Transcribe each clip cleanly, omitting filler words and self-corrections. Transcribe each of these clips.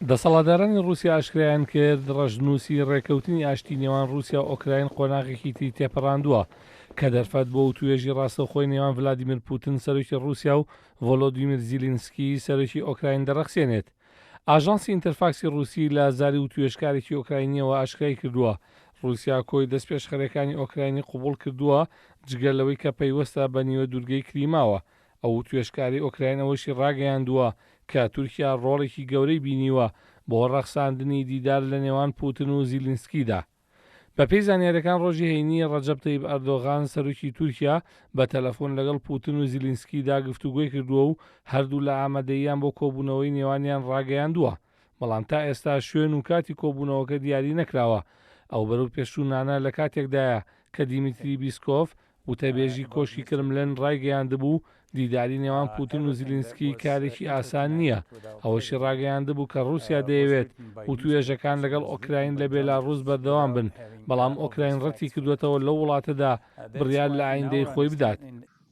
دەسەڵاتدارانی ڕووسیا ئاشکرایان کرد، ڕەشنووسی ڕێککەوتنی ئاشتی نێوان ڕووسیا و ئۆکراین قۆناغێکی تری تێپەڕاندووە کە دەرفەت بۆ وتووێژی ڕاستەوخۆی نێوان ڤلادیمیر پوتن سەرۆکی ڕووسیا و ڤۆلۆدیمیر زیلینسکی سەرۆکی ئۆکراین دەڕەخسێنێت. ئاژانسی ئینتەرفاکسی ڕووسی لە زاری وتووێژکارێکی ئۆکراینییەوە ئاشکرای کردووە، ڕووسیا کۆی دەستپێشخەرییەکانی ئۆکراینی قبوڵ کردووە جگە لەوەی کە پەیوەستە بە نیوە دوورگەی کریماوە. ئەو وتوێژکارەی ئۆکراین ئەوەشی ڕاگەیاندووە کە تورکیا ڕۆڵێکی گەورەی بینیوە بۆ ڕەخساندنی دیدار لە نێوان پوتن و زیلینسکیدا. بەپێی زانیارییەکان ڕۆژی هەینی ڕەجەب تەیب ئەردۆغان سەرۆکی تورکیا بە تەلەفۆن لەگەڵ پوتن و زیلینسکیدا گفتوگۆی کردووە و هەردوولا ئامادەییان بۆ کۆبوونەوەی نێوانیان ڕاگەیاندووە، بەڵام تا ئێستا شوێن و کاتی کۆبوونەوەکە دیاری نەکراوە. ئەو بەرەوپێشچوونانە لە کاتێکدایە کە دیمیتری بیسکۆف وتەبێژی کۆشکی کرملن ڕایگەیاندبوو، دیداری نێوان پوتن و زیلینسکی کارێکی ئاسان نییە، ئەوەشی ڕاگەیاندبوو کە ڕووسیا دەیەوێت وتوێژەکان لەگەڵ ئۆکراین لە بێلاڕووس بەردەوام بن، بەڵام ئۆکراین ڕەتیکردووەتەوە لەو وڵاتەدا بڕیار لە ئایندەی خۆی بدات.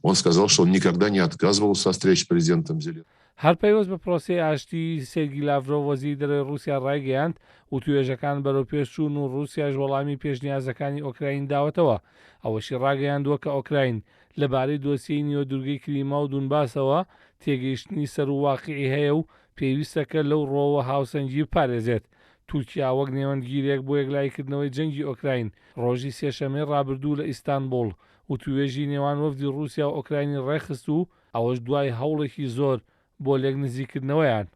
Он сказал, что он никогда не отказывался от встреч с президентом Зеленским. هەر پەیوەست بە پرۆسەی ئاشتی، سێرگی لاڤرۆڤ وەزیری دەرەوەی ڕووسیا ڕایگەیاند، وتوێژەکان بەرەوپێش چوون و ڕووسیاش وەڵامی پێشنیازەکانی ئۆکراین داوەتەوە. ئەوەشی ڕاگەیاندووە کە ئۆکراین لەبارەی دۆسیەی نیوەدوورگەی کریما و دونباسەوە تێگەیشتنی سەروو واقیعی هەیە و پێویستە کە لەو ڕووەوە هاوسەنگی بپارێزێت. تورکیا وەک نێوەندگیرێک بۆ یەکلاییکردنەوەی جەنگی ئۆکراین، ڕۆژی سێشەممەی ڕابردوو لە ئیستانبوڵ وتووێژی نێوان وەفدی ڕووسیا و ئۆکراینی ڕێکخست و ئەوەش دوای هەوڵێکی زۆر بۆ لێکنزیککردنەوەیان.